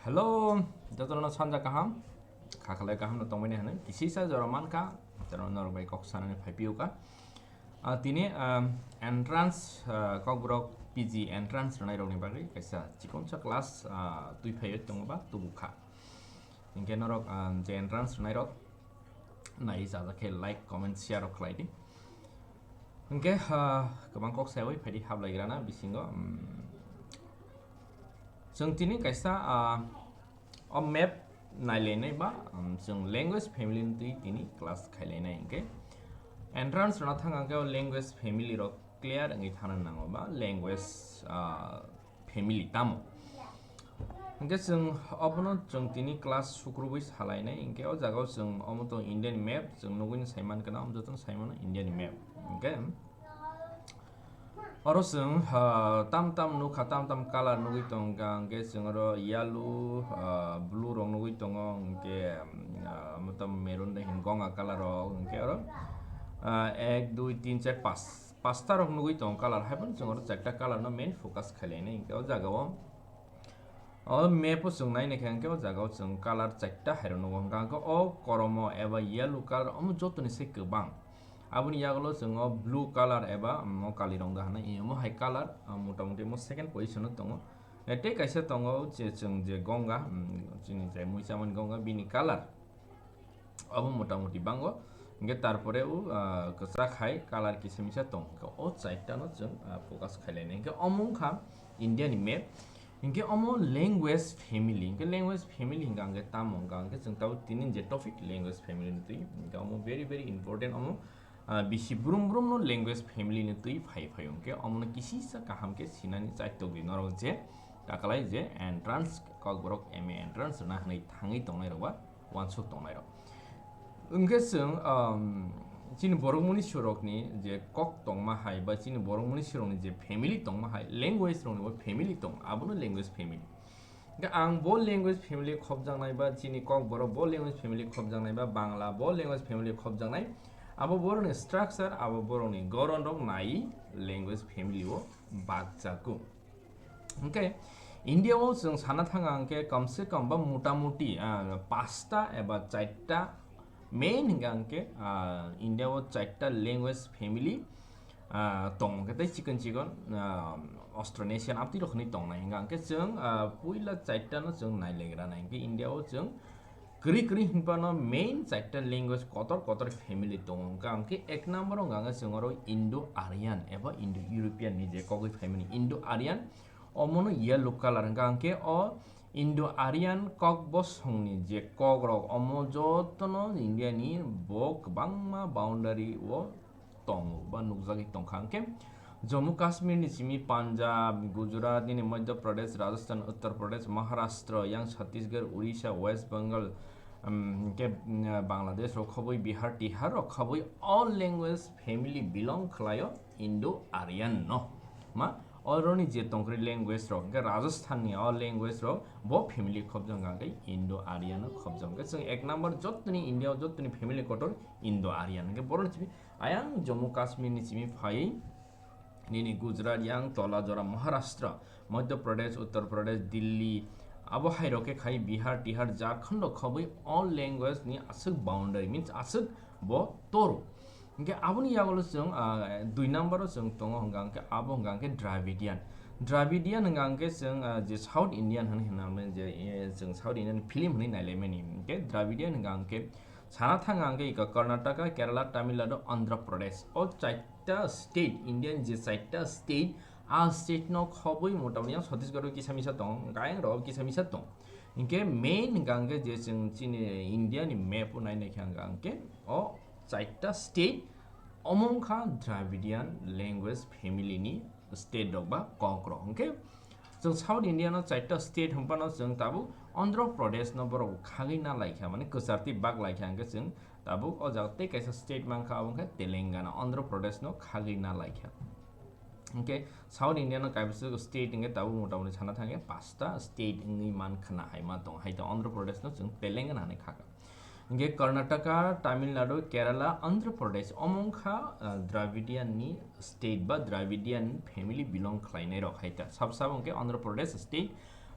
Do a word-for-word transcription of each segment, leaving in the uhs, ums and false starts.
Hello, jotono sanja kaham, khakhalai kaham no tongmani hwnwi kisisa jora mankha, jotono norok bai kok sanani phaipiuka. Ah, tini, um, entrance, ah, kokborok P G entrance rwnairokni bagwi kaisa chikonsa class, ah, twi phaiwi tongo ba tubukha. Hinkhe norok, um, je entrance rwnairok nai chajak khe like, comment, share rok khlai di. Hinkhe, ah, kwbang kok saiwi phaidi hablaigrana bisingo, um, chwng tini kaisa, ah, o map nailainai ba, um, chwng language family ni twi tini class khailainai hinkhe entrance rwna thang ang khe o language family rok clear wngwi thana nango ba language, ah, family tamo. Hinkhe chwng obono chwng tini class sukrubwi salainai, hinkhe o jagao chwng omo tong Indian map, chwng nugwi sai mankha na, omo jotono sai mano Indian map. Hinkhe oro chwng, ah, tam tam nukha, tam tam color nugwi tongkha, hinkhe chwng oro yellow, ah, blue rok nugwi tongo, hinkhe, ah, omo tong maroon de hin gonga color rok, hinkhe oro, ah, ek, dui, tin, char, pas. Pasta rok nugwi tongo color, haiphano chwng oro charta color no main focus khailainai, hinkhe o jagao o map o chwng nai naikha hinkhe o jagao chwng color charta hairok nugo, hinkhe o koromo eba yellow color omo jotoni se kwbang. Aboni yagulo chwng o blue color eba, mm, o kali rong da hwnwi, omo hai color, ah, motamuti omo second position o tongo. Eh, tei kaisa tongo je chwng je gonga, mm, chini je muichamani gonga bini color. Obo motamuti bango. Hinkhe tarpore o, ah, kwchak hai color kisa misa tong. Hinkhe o charta no chwng, ah, focus khailainai. Hinkhe omo wngkha India ni map. Hinkhe omo language family. Hinkhe language family hinkhe ang khe tamo wngkha? Hinkhe chwng tabuk tini je topic language family ni twi. Hinkhe omo very, very important omo, ah, bisi brum brum no language family ni twi phai phai hinkhe omo no kisisa kaham khe sinani chaitokdi norok je takalai je entrance kokborok M A entrance rwna hwnwi thangwi tongnai rok ba uansuk tongnai rok. Hinkhe chwng, um, chini borok muni surokni je kok tongma hai ba chini borok muni surokni je family tongma hai, language rokni bo family tong, abono language family. Hinkhe ang bo language family khobjaknai ba chini kokborok bo language family khobjaknai ba Bangla bo language family khobjaknai, abo borokni structure, abo borokni goron rok nai language family o bakjago. Hinkhe India o chwng sana thang ang khe kam se kam ba motamuti, ah, pasta eba charta main hinkhe ang khe, ah, India o charta language family, ah, tong khe tei chikon chikon, ah, Austronesian abtwi rok hwnwi tongnai. Hinkhe ang khe chwng, ah, puila charta no chwng nailegra nai. Hinkhe India o chwng kwrwi kwrwi hinphano main charta language kotor kotor family tongo. Hinkhe ang khe ek number o hinkhe chwng oro Indo-Aryan eba Indo-European ni je kogwi phaimani Indo-Aryan, omono yellow color. Hinkhe ang khe o Indo-Aryan kok bosongni je kokrok, omo jotono India ni bo kwbangma boundary o tongo ba nukjagwi tongkha. Hinkhe Jammu Kashmir ni simi Punjab, Gujarat, nini Madhya Pradesh, Rajasthan, Uttar Pradesh, Maharashtra, yang Chhattisgarh, Odisha, West Bengal, um, hinkhe, mm, Bangladesh rok khobwi Bihar, Tihar rok khobwi all language family belong khlaio Indo-Aryan no. Ma, oroni je tongkri language rok, hinkhe Rajasthan ni o language rok bo family khobjak hinkhe Indo-Aryan no khobjak. Hinkhe chwng ek number jotoni India o jotoni family kotor Indo-Aryan. Hinkhe boroni simi ayang Jammu Kashmir ni simi phai nini Gujarat, yang tola jora Maharashtra, Madhya Pradesh, Uttar Pradesh, Delhi, abo hai rok khe khai Bihar, Tihar, Jharkhand rok khobwi all language ni aswk boundary, means aswk bo toro. Hinkhe aboni yagulo chwng, ah, dui number o chwng tongo hinkha hinkhe abo hinkha hinkhe Dravidian. Dravidian hinkha hinkhe chwng, ah, je South Indian hwnwi hwnna mano je, eh, chwng South Indian film hwnwi nailaimani. Hinkhe Dravidian hinkha hinkhe sana thang ang khe ika Karnataka, Kerala, Tamil Nadu, Andhra Pradesh. O chaita state, India ni je chaita state, a state no khobwi motamni yang Chhattisgarh o kisa misa tong, gayang rok kisa misa tong. Hinkhe main hinkha hinkhe je chwng chini India ni map o nai naikha hinkha hinkhe o chaita state omo wngkha Dravidian language family ni state rok ba kok rok. Hinkhe chwng South India no chaita state hwnphano chwng tabuk Andhra Pradesh no borok khagwi na laikha, mane kwchar twi bak laikha, hinkhe chwng tabuk o jaga tei kaisa state mankha, abo wngkha Telangana, Andhra Pradesh no khagwi na laikha. Hinkhe South India no kaisa state hinkhe tabuk motamoti sana thangkhe pasta state wngwi mankha na hai ma tong, hai to Andhra Pradesh no chwng Telangana hinwi khakha. Hinkhe Karnataka, Tamil Nadu, Kerala, Andhra Pradesh, omo wngkha, ah, Dravidian ni state ba Dravidian family belong khlainai rok hai ta. Sab sab hinkhe Andhra Pradesh state,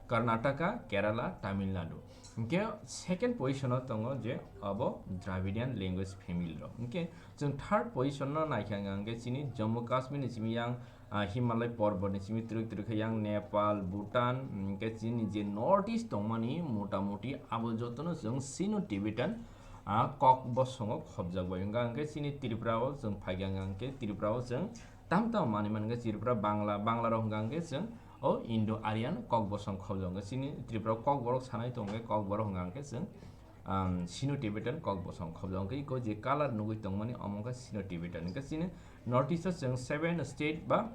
Karnataka, Kerala, Tamil Nadu. Hingke second position o tongo je abo Dravidian language family rok. Hingke chwng third position no naikha hingka hingke chini Jammu Kashmir ni simi yang, ah, Himalaya porbot ni simi twrwk twrwk khe yang Nepal, Bhutan, hingke chini je North East tongmani motamuti abo jotono chwng Sino-Tibetan, ah, kok bosongo khobjak bai. Hingka hingke chini Tripura o chwng phaikha hingka hingke Tripura o chwng tam tam manwi mankha Tripura Bangla, Bangla rok hingka hingke chwng o Indo-Aryan kok bosong khobjak hingke chini Tripura o kok borok sanai tongkhe kok borok hingka hingke chwng, um, Sino-Tibetan kok bosong khobjak hingke iko je color nugwi tongmani omo wngkha Sino-Tibetan. Hingke chini North East o chwng seven state ba,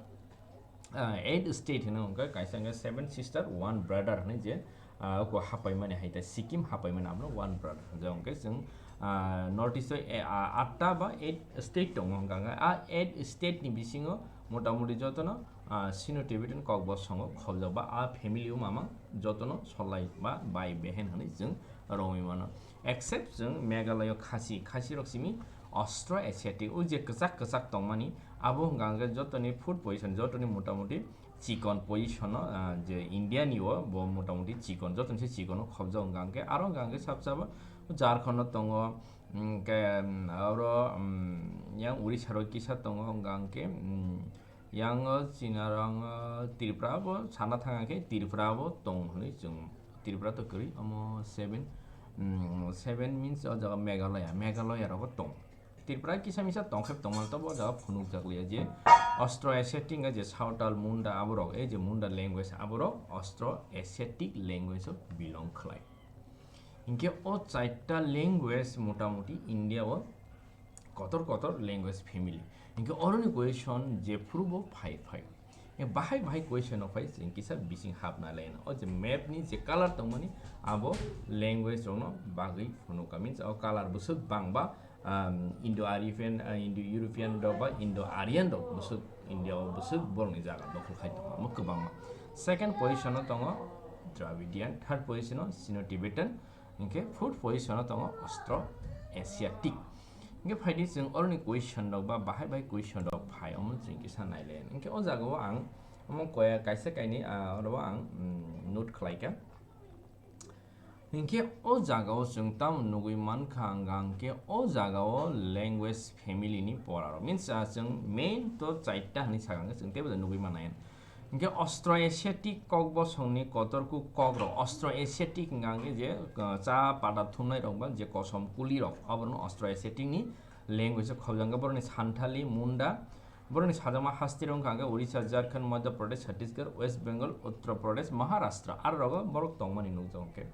ah, eight state hino hingke kaisa hingke seven sister one brother hinwi je, ah, oko hapaimani hai ta Sikkim hapaimani abono one brother. Je hingke chwng, ah, North East o, eh, ah, atta ba eight state tongo hingka hingke a eight state ni bisingo motamuti jotono, ah, Sino-Tibetan kok bosongo khobjak ba a family o mamang jotono solai ba bai behen hinwi chwng romwi mano. Except chwng Meghalaya Khasi, Khasi rok simi Austro-Asiatic, o je kwchak kwchak tongmani, abo hingka hingke jotoni fourth position, jotoni motamuti chikon position o, ah, je India ni o bo motamuti chikon, jotoni se chikon o khobjak hingka hingke, aro hingka hingke sabsa bo Jharkhand o tongo, hingke, um, aro, um, yang Odisha ro kisa tongo hingka hingke, um, yang o chini aro ang o Tripura bo sana thang khe Tripura bo tong hinwi chwng Tripura to kwrwi omo seven, um, seven means o jaga Meghalaya, Meghalaya rogo tong. Tripura kisa misa tongkhe tongmal tobo o jaga phunukjak liya je Austro-Asiatic wngkha je Saotal, Munda aborok, ei je Munda language aborok Austro-Asiatic language o belong khlai. Hinkhe o chaita language motamuti India o kotor kotor language family. Hinkhe oroni question jephuru bo phai phai. E bahai bahai question rok phai chwng kisa bising hapna lai no. O je map ni je color tongmani abo language rokno bagwi phunukha. Means o color bwswk bangba, um, Indo-Aryan, uh, Indo-European rok ba Indo-Aryan rok bwswk India o bwswk borokni jaga dokhol khai tongo. Omo kwbangma. Second position o tongo Dravidian, third position o Sino-Tibetan, hinkhe fourth position o tongo Austro-Asiatic. Hinkhe phaidi chwng oroni question rok ba bahai bahai question rok phai omo chwng kisa nailai. Hinkhe o jaga o ang omo koya kaisa kainwi, ah, oro ang, mm, note khlai kha. Hinkhe o jaga o chwng tamo nugwi mankha hwnka hinkhe o jaga o language family ni pora rok. Means, ah, chwng main to chaita hinwi sakha hinkhe chwng teibo nugwi mannai. Hinkhe Austro-Asiatic kok bosongni kotorkuk kokrok, Austro-Asiatic hwnka hinkhe je, ah, cha pata thumnairok ba je kosom kulirok, oborokno Austro-Asiatic ni language o khobjak. Hinkhe borokni Santhali, Munda, borokni sajama haste rok wngkha hinkhe Odisha, Jharkhand, Madhya Pradesh, Chhattisgarh, West Bengal, Uttar Pradesh, Maharashtra, aro rogo borok tongmani nukjago hinkhe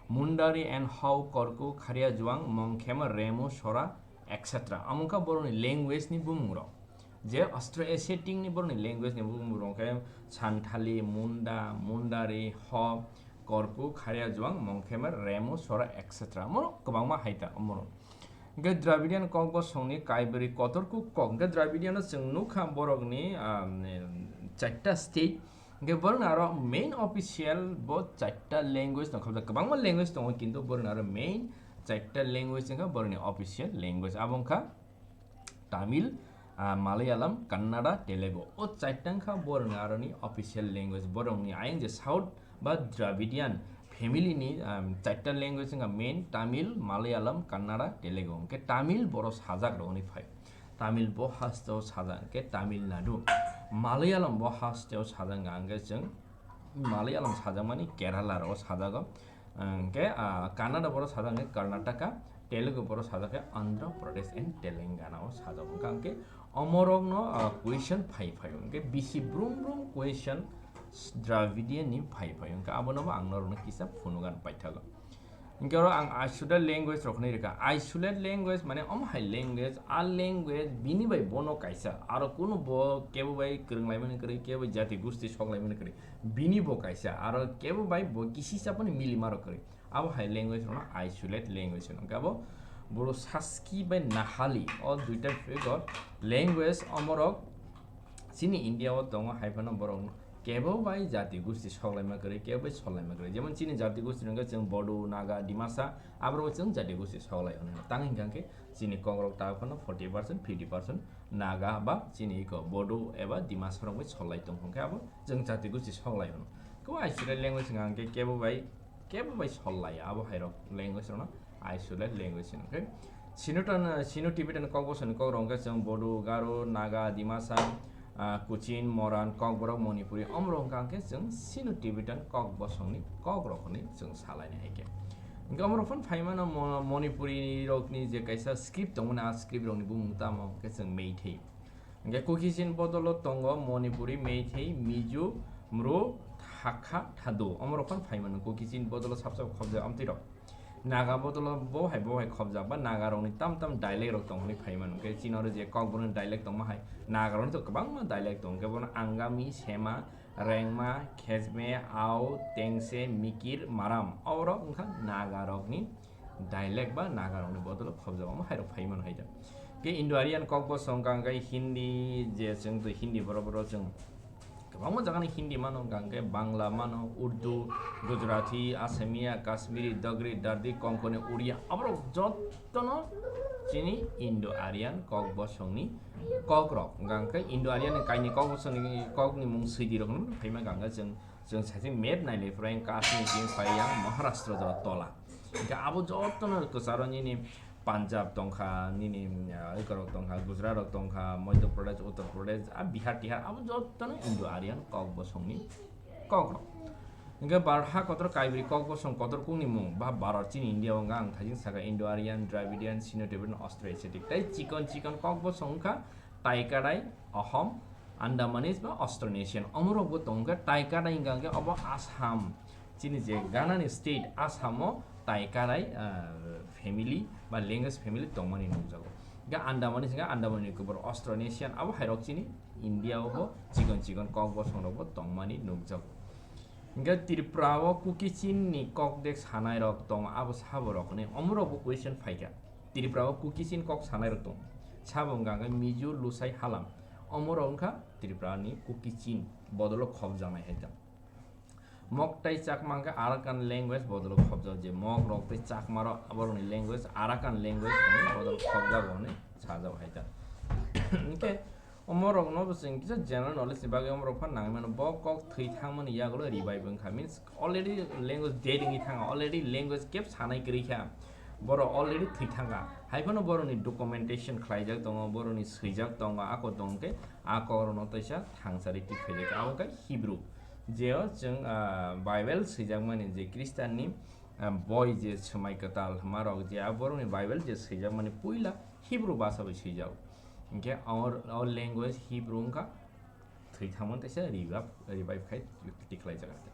Mundari and Hau, Korku, Kharia Juang, Mongkhema, Remu, Sora, et cetera. Amo wngkha borokni language ni bumungrok. Je Austro-Asiatic ni borokni language ni bumungrok khe Santhali, Munda, Mundari, Ho, Korku, Kharia Juang, Mongkhema, Remu, Sora, et cetera. Amo kwbangma hai ta omorok. Hinkhe Dravidian kok bosongni kaibrwi kotorkuk kok. Hinkhe Dravidian no chwng nukha borokni, um, chaita state. Hinkhe borokni aro main official bo chaita language tongkha. Kwbangma language tongo, kintu borokni aro main chaita language wngkha borokni official language. Abo wngkha Tamil, ah, Malayalam, Kannada, Telugu. O chaita wngkha borokni aroni official language. Borokni ayang je South ba Dravidian family ni, um, chaita language wngkha main Tamil, Malayalam, Kannada, Telugu. Hinkhe Tamil borok sajak rok hinwi phai. Tamil bo haste o sajak hinkhe Tamil Nadu. Malayalam bo haste o sajak wngkha hinkhe chwng Malayalam sajakmani Kerala rogo sajago. Hinkhe, ah, Kannada borok sajak hinkhe Karnataka, Telugu borok sajak khe Andhra Pradesh and Telangana o sajak. Hinkhe omorokno, ah, question phai phai. Hinkhe bisi brum brum question Dravidian ni phai phai. Hinkhe abono bo ang norokno kisa phunugan paithago. Hinkhe oro ang isolate language rok hinwi rwkha. Isolate language mane omo hai language, a language bini bai bono kaisa. Aro kunu bo kebo bai kwrwng laimani kwrwi, kebo bai jati gusti sok laimani kwrwi. Bini bo kaisa. Aro kebo bai bo kisi chapani milima rok kwrwi. Abo hai language rokno isolate language hino. Hinkhe abo boro Saski bai Nahali o duita figure language omorok chini India o tongo hai phano borok kebo bai jati gusti sok laima kwrwi, kebo bai sol laima kwrwi. Jemon chini jati gusti hwnkhe chwng Bodo, Naga, Dimasa, aborok chwng jati gusti sok lai hwnwi. Tang hinkha khe chini kokrok ta phano forty percent, fifty percent Naga ba chini iko Bodo eba Dimasa rok bai sol lai tong hwnkhe abo chwng jati gusti sok lai hwno. Ko isolate language hwnkha hwnkhe kebo bai, kebo bai sol laya abo hai rok language rokno isolate language hwnkhe. Sino-Tibetan, Sino-Tibetan kok bosongni kok rok hwnkhe chwng Bodo, Garo, Naga, Dimasa, ah, Kuchin, Moran, Kokborok, Manipuri, omorok hwnkha hwnkhe chwng Sino-Tibetan kok bosongni kok rok hwnwi chwng salaini hai khe. Hwnkhe omorok phano phaimano Mo-, Manipuri rokni je kaisa script tongmani, a script rokni bumung tamo hwnkhe chwng Meitei. Hwnkhe Kuki-Chin bodolo tongo Manipuri, Meitei, Mizo, Mru, Hakha, Thado. Omorok phano phaimano Kuki-Chin bodolo sab sab khobjak amtwi rok. Naga bodolo bo hai bo hai khobjak ba Naga rokni tam tam dialect rok tong hwnwi phaimano. Hwnkhe Chin oro je Kokborokni dialect tongma hai Naga rokni to kwbangma dialect tong. Hwnkhe bono Angami, Sema, Rengma, Khejme, Ao, Tengse, Mikir, Maram. Aborok wngkha Naga rokni dialect ba Naga rokni bodolo khobjak omo hai rok phaimano hai da. Ke Indo-Aryan kok bosong hwnkha hwnkhe Hindi, je chwng twi Hindi borok borok chwng kwbangma jagani Hindi mano hwnkha hwnkhe Bangla mano, Urdu, Gujarati, Asamiya, Kashmiri, Dogri, Dardi, Konkoni, Uriya, aborok jottono chini Indo-Aryan kok bosongni kok rok hwnkha hwnkhe Indo-Aryan ni kainwi kok bosongni kokni mung swidi rokno phaima hwnkha hwnkhe chwng Chwng saising map nailai phuru ayang Kashmir chini phai yang Maharashtra jora tola. Hingke abo jottono kwcharo nini Punjab tongkha, nini, ah, ikorok tongkha, Gujarat rok tongkha, Madhya Pradesh, Uttar Pradesh, a Bihar Tihar, abo jottono Indo-Aryan kok bosongni kok rok. Hingke Bharat ha kotor kaibri kok bosong kotor kungni mung, ba Bharat chini India o wngkha ang thaising saka Indo-Aryan, Dravidian, Sino-Tibetan, Austro-Asiatic. Tei chikon chikon kok bosong wngkha Taikadai, Ahom, Andamanese ba Austronesian, omorok bo tong khe Taikadai hingka khe obo Assam, chini je Ghana ni state Assam o Taikadai, ah, family ba language family tongmani nukjago. Hingke Andamanese hingke Andaman ni kubur Austronesian abo hai rok chini India o bo chikon chikon kok bosong rok bo tongmani nukjago. Hingke Tripura o Kuki Chin ni kok dek sanai rok tong abo sabo rok hwnwi omorok bo question phaikha. Tripura o Kuki Chin kok sanai rok tong sabo hingka khe Mizo, Lusai, Halam. Omorok wngkha Tripura ni Kuki Chin bodolo khobjaknai hai tong. Mok tei Chakma hwnkhe Arakan language bodolo khobjak je Mok rok tei Chakma rok aborokni language Arakan language hwnwi bodolo khobjago hwnwi sajak hai tong. Hingke omorokno bo chwng kisa general knowledge ni bagwi omorok phan nangwi mano bo kok thwi thangmani yagulo revive wngkha means already language dead wngwi thanga already language keb sanai kwrwi kha. Borok already thwi thangkha. Hai phano borokni documentation khlaijak tongo, borokni swijak tongo, ako tong khe a kokrokno teisa thangsari twi khaijak kha. Abo khe Hebrew. Jeo chwng, ah, Bible swijakmani je Christian ni, ah, boi je swmai kwtal hwnma rok je a borokni Bible je swijakmani puila Hebrew bhasha bai swijak. Hinkhe o, o language Hebrew wngkha. Thwi thangmani teisa revive, revive khai tikhlaijak hai.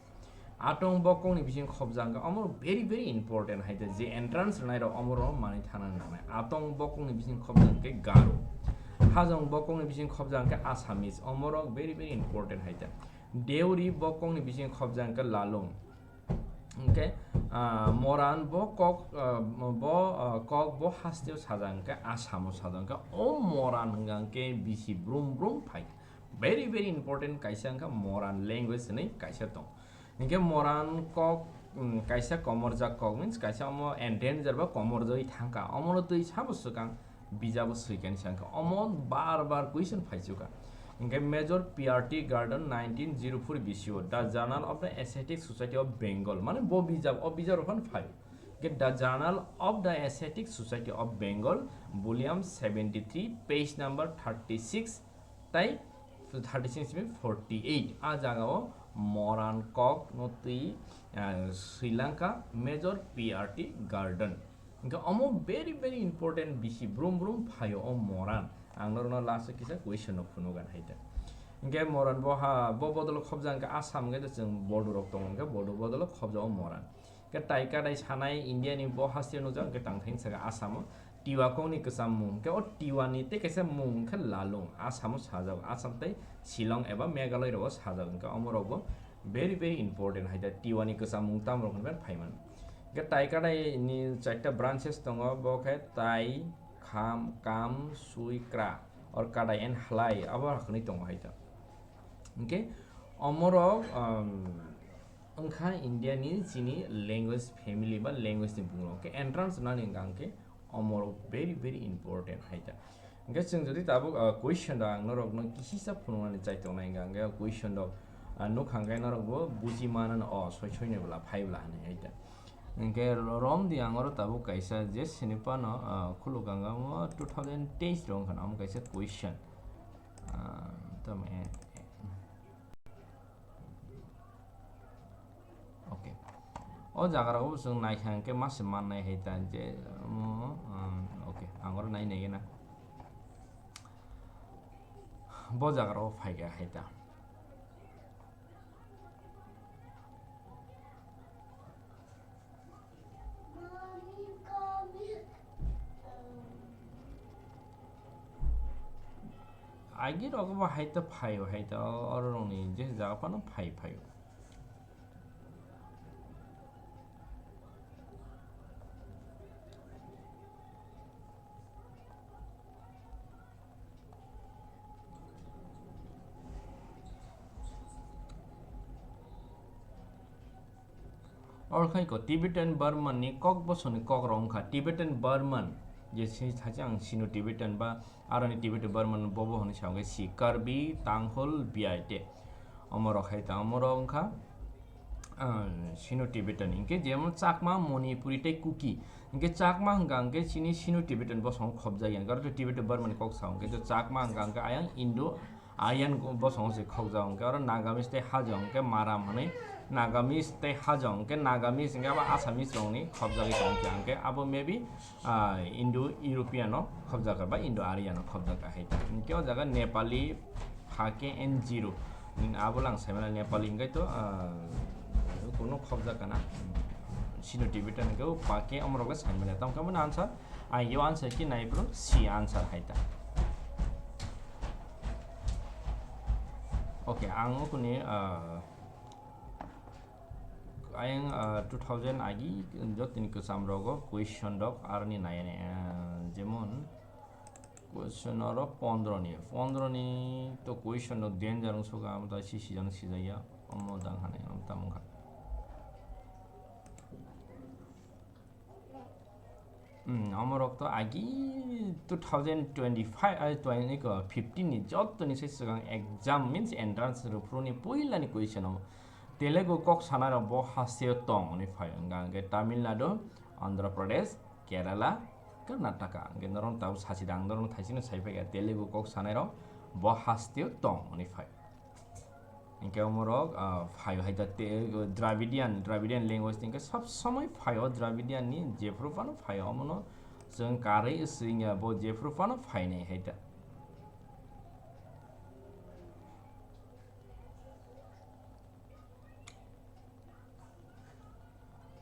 Atong bokongni bising khobjak hwnkhe omo very very important hai je entrance rwnai rok omoro manwi thana nangnai. Atong bokongni bising khobjak hwnkhe Garo. Hajong bokongni bising khobjak hwnkhe Assamese. Omorok very very important hai. Deuri bokongni bising khobjak hwnkhe Lalung. Hwnkhe, ah, Moran bo kok, ah, bo, ah, kok bo hasteo sajak hwnkhe Assamo sajak hwnkhe o Moran hwnkha hwnkhe bisi brum brum phai. Very very important kaisa wngkha Moran language hwnwi kaisa tong. Hinkhe Moran kok, um, kaisa komorjak kok means kaisa omo endanger ba komorjagwi thangkha. Omono twi sabo swkang bijabo swikani sa wngkha. Omo bar bar question phaisukha. Hinkhe Major P R T Gordon nineteen zero four bisio The Journal of the Asiatic Society of Bengal. Mane bo bijab, o bijab rok phano phai. Hinkhe The Journal of the Asiatic Society of Bengal, volume seventy three, page number thirty six, tai thirty six simi forty eight. A jaga o Moran kok no twi, ah, Sri Lanka Major P R T Gordon. Hinkhe omo very very important bisi brum brum phaio o Moran. Ang norokno last o kisa question no phunukgan hai ta. Hinkhe Moran bo ha, bo bodolo khobjak hinkhe Assam hinkhe chwng Bodo rok tongo hinkhe Bodo bodolo khobjak o Moran. Hinkhe tai kadai sanai India ni bo hasteo nukjak, hinkhe tang thang saka Assam o Tiwa kok ni kwcham mung, hinkhe o Tiwa ni tei kaisa mung hinkhe Lalung, Assam o sajak, Assam tei Shillong eba Meghalaya rok o sajak, hinkhe omo rok bo very very important hai da Tiwa ni kwcham mung tamo rok hinwi phai mano. Hinkhe tai kadai ni chaita branches tongo, bo khe tai, kham, kam, sui, kra, or kadai and halai, abo rok hinwi tongo hai da. Hinkhe omo rok, um, wngkha India ni chini language family ba language ni bumung rok. Hinkhe entrance nani wngkha hinkhe omo rok very very important hai ta. Hinkhe chwng jodi tabuk, ah, question rok ang norok no kisisa phunuknani chai tongnai hinkhe ang question rok, Ah, nukha hwnkhe norokbo buji manano, o soi soino bwla phai bwla hinwi hai ta. Hinkhe ro-, romdi ang oro tabuk kaisa je sini phano, ah, khuluk ang amo two thousand teis rok wngkha na, omo kaisa question. Ah, tamo, eh, eh. Okay. O jaga rogo bo chwng naikha hinkhe ma se mannai hai ta je, omo, um, okay, ang oro nai nai gana. Bo jaga rogo phaikha hai ta. Agi rogo bo hai ta phaio, hai ta oro rokni je jaga phano phai phaio. Oro khai ko Tibetan Burman ni kok bosong ni kok rok wngkha Tibetan Burman, je si thachi ang Sino Tibetan ba aroni Tibetan Burman bo bo hwnwi sa wngkha si Karbi, Tanghul, Biai te omo rok hai ta omo rok wngkha, ah, Sino Tibetan hinkhe jemon Chakma, Manipuri tei Kuki hinkhe Chakma hwnkha hinkhe chini Sino Tibetan bosong khobjak ya, aro Tibetan Burman ni kok sa hinkhe Chakma hwnkha hinkhe ayang Indo Aryan bosongo se khokjak, hwnkhe oro Nagamese tei Hajong, hwnkhe Maram hwnwi Nagamese tei Hajong, hwnkhe Nagamese hwnkhe abo Assamese rokni khobjagwi tongkha, hwnkhe abo maybe, ah, Indo-European o khobjak ba Indo-Aryan o khobjak hai ta. Hwnkhe o jaga Nepali, Phake and Ziro. Abo lang saimano Nepali hwnkhe to, ah, kuno khobjak kana. Sino Tibetan hwnkhe o Phake omorok le saimano. Tamo khe omo answer. Ang yo answer ki nai bro, C answer hai ta. Okay, ang ukuni, ah, ayang, ah, two thousand agi jotoni kwcham rogo question rok aroni nai ani, ah, jemon question oro pondro ni, pondro ni to question rok danger wng soka, amo ta si sijak sijak ya, omo dang hanai, omo tamo kha. Hmm, omorok to agi two thousand twenty-five, ah, twenty ko fifteen ni jotoni se swkang exam means entrance rwphru ni puila ni question o Telugu kok sanai rok bo haste o tong hwnwi phai wngkha hwnkhe Tamil Nadu, Andhra Pradesh, Kerala, Karnataka. Hwnkhe norok tabuk sachi dang, norok thaisino sai phaikha Telugu kok sanai rok bo haste o tong hwnwi phai. Hinkhe omorok, ah, phaio hai ta te-, Dravidian, Dravidian language hinkhe sob somoi phaio Dravidian ni jephru phano phaio, omono chwng karwi swngya bo jephru phano phainai hai ta.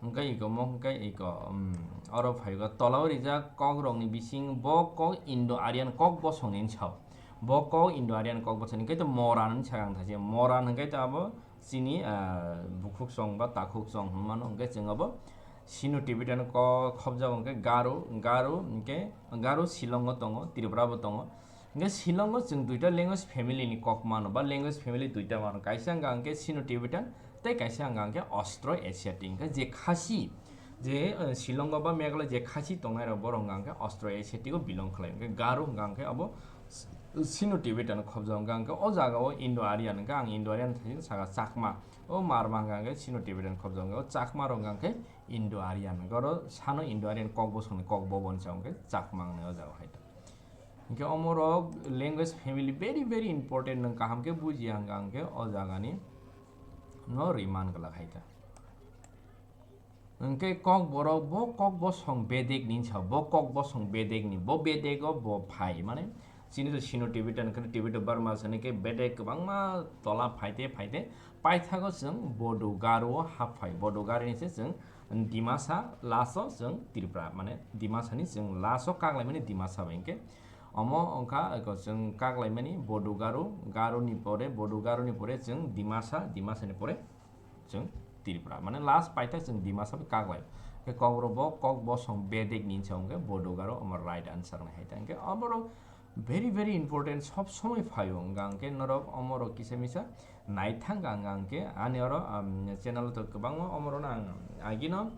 Hwnkhe iko mo hwnkhe iko, um, oro phaigo tola o rijak kok rokni bising bo kok Indo-Aryan kok bosongni hinwi sao. Bo kok Indo-Aryan kok bosongni hwnkhe to Moran hinwi sakha ang thachi. Moran hwnkhe to abo chini, ah, bukhuk chwng ba takhuk chwng hinmano hwnkhe chwng abo Sino-Tibetan kok khobjago hwnkhe Garo, Garo hwnkhe Garo Shillong o tongo, Tripura bo tongo. Hwnkhe Shillong o chwng duita language family ni kok mano, ba language family duita mano. Kaisa wngkha hwnkhe Sino-Tibetan, tei kaisa wngkha hwnkhe Austro-Asiatic. Hwnkhe je Khasi, je, eh, Shillong o ba Meghalaya je Khasi tongnai rok, borok wngkha hwnkhe Austro-Asiatic o belong khlai. Hwnkhe Garo wngkha hwnkhe abo Sino-Tibetan khobjak wngkha hwnkhe o jaga o Indo-Aryan wngkha, ang Indo-Aryan thani saka Chakma. O Marma wngkha hwnkhe Sino-Tibetan khobjak wngkha, o Chakma rok wngkha hwnkhe Indo-Aryan. Hwnkhe oro sano Indo-Aryan kok bosongni kok bobo hinwi sa hwnkhe Chakma wngnai o jaga o hai. Hwnkhe omorok language family very, very important, nwng kaham khe bujiya hwnkha hwnkhe o jagani no riman glak hai ta. Hwnkhe kok borok bo kok bosong bedek ni hinwi sa, bo kok bosong bedek ni, bo bedek o bo phai, mane chini to Sino-Tibetan, Tibeto-Burma sani khe bedek kwbangma tola phaite phaite paithago chwng Bodo Garo o hap phai, Bodo Garo ni se chwng Dimasa, last o chwng Tripura, mane Dimasa ni chwng last o kaklaimani Dimasa bai hwnkhe. Omo wngkha eko chwng kaklaimani Bodo Garo, Garo ni pore, Bodo Garo ni pore chwng Dimasa, Dimasa ni pore chwng Tripura. Mane last paithak chwng Dimasa bai kaklai. Khe kokborok bo kok bosong bedek ni hinwi sa hwnkhe Bodo Garo omo right answer wngnai hai ta. Hwnkhe oborok very, very important, sob somoi phaio, hwnkha hwnkhe norok omorok kisa misa naithang ka, hwnkha hwnkhe ani oro, um, channel o to kwbangma omorokno ang agino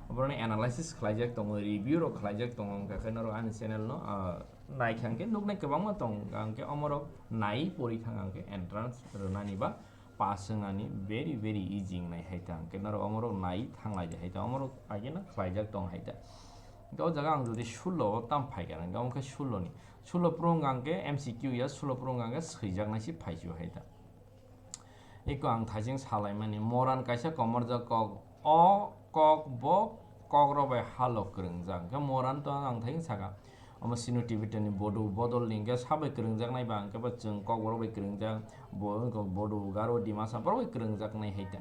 oborokno analysis khlaijak tongo, review rok khlaijak tongo, hwnkha khe norok ani channel no, uh, naikha hwnkhe nuknai kwbangma tongo, hwnkha hwnkhe omorok nai pori thang hwnkhe entrance rwnani ba pass wngnani very very easy wngnai hai ta. Hwnkhe norok omorok nai thanglai di hai ta, omorok ageno khlaijak tong hai ta. Hwnkhe o jaga ang jodi sullo o tam phaikha, hwnkhe omo khe sullo ni, sullo phuru wngkha hwnkhe M C Q ya, sullo phuru wngkha hwnkhe swijaknai se phaisu hai ta. Eko ang thaising salaimani, moran kaisa komorjak kok, o kok bo kokrok bai halo kwrwngjak. Hwnkhe moran to ang thaising saka, omo Sino Tibetan ni bodu bodol ni hwnkhe sabai kwrwngjaknai ba, hwnkhe bo chwng kokborok bai kwrwngjak, bo, bodu, garo, dimasa borok bai kwrwngjaknai hai ta.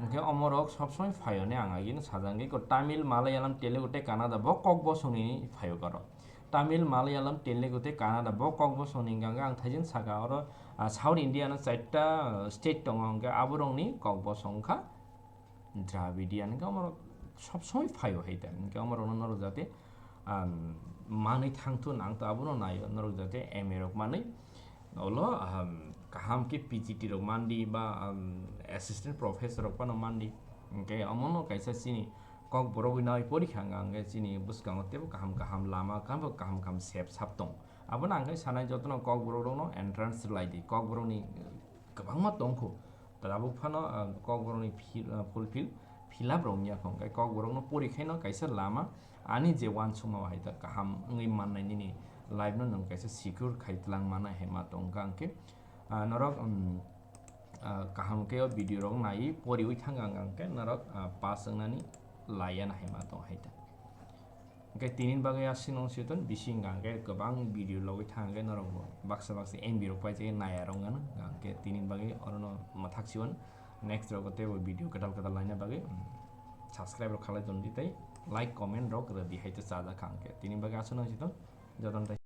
Hwnkhe omorok sob somoi phaio hwnwi ang agini sajangwi, ko Tamil, Malayalam, Telugu tei Kannada bo kok bosongni phaio karo. Tamil, Malayalam, Telugu tei Kannada bo kok bosongni hwnkha hwnkhe ang thaising saka oro, ah, South India no chaita, ah, state tongo, hwnkhe aborokni kok bosong wngkha Dravidian, hwnkhe omorok sob somoi phaio hai ta. Hwnkhe omorokno norok jate, um, manwi thangthu nang to abono naio norok jate M A rok manwi. Olo, um, kaham khe P G T rok mandi ba, um, assistant professor rok phano mandi. Hwnkhe omono kaisa chini kokborok wi nawi porikha wngkha hwnkhe chini bwskango teibo kaham kaham lama, kaham kaham kaham sep sap tongo. Abono ang khe sanai jotono kokborok rokno entrance rwlai di. Kokborokni kwbangma tongkhu. Tabuk phano, ah, kokborokni fi-, ah, fulfill, fill up rok wngya kho. Hwnkhe kokborokno pori khaino kaisa lama, ani je uansukma hai ta kaham wngwi mannai, nini life no nwng kaisa secure khai twlang mana hai ma tong kha. Hwnkhe, ah, norok, um, ah, kaham khe o video rok naiwi poriwi thang ang khe norok, ah, pass wngnani laiya na hai ma tong hai ta. Hwnkhe tini bagwi aswk nung siton bisi wngkha hwnkhe kwbang video logwi thang hwnkhe norok bo baksa baksa M B rok paijagwi naya rok wngkha hwnkhe tini bagwi orono mwthak siyon next rogo teibo video kwtal kwtal laina bagwi, mm, subscribe rok khalai tongdi tei like comment rok rwdi hai ta chajak kha hwnkhe tini bagwi aswk nung siton jotono tei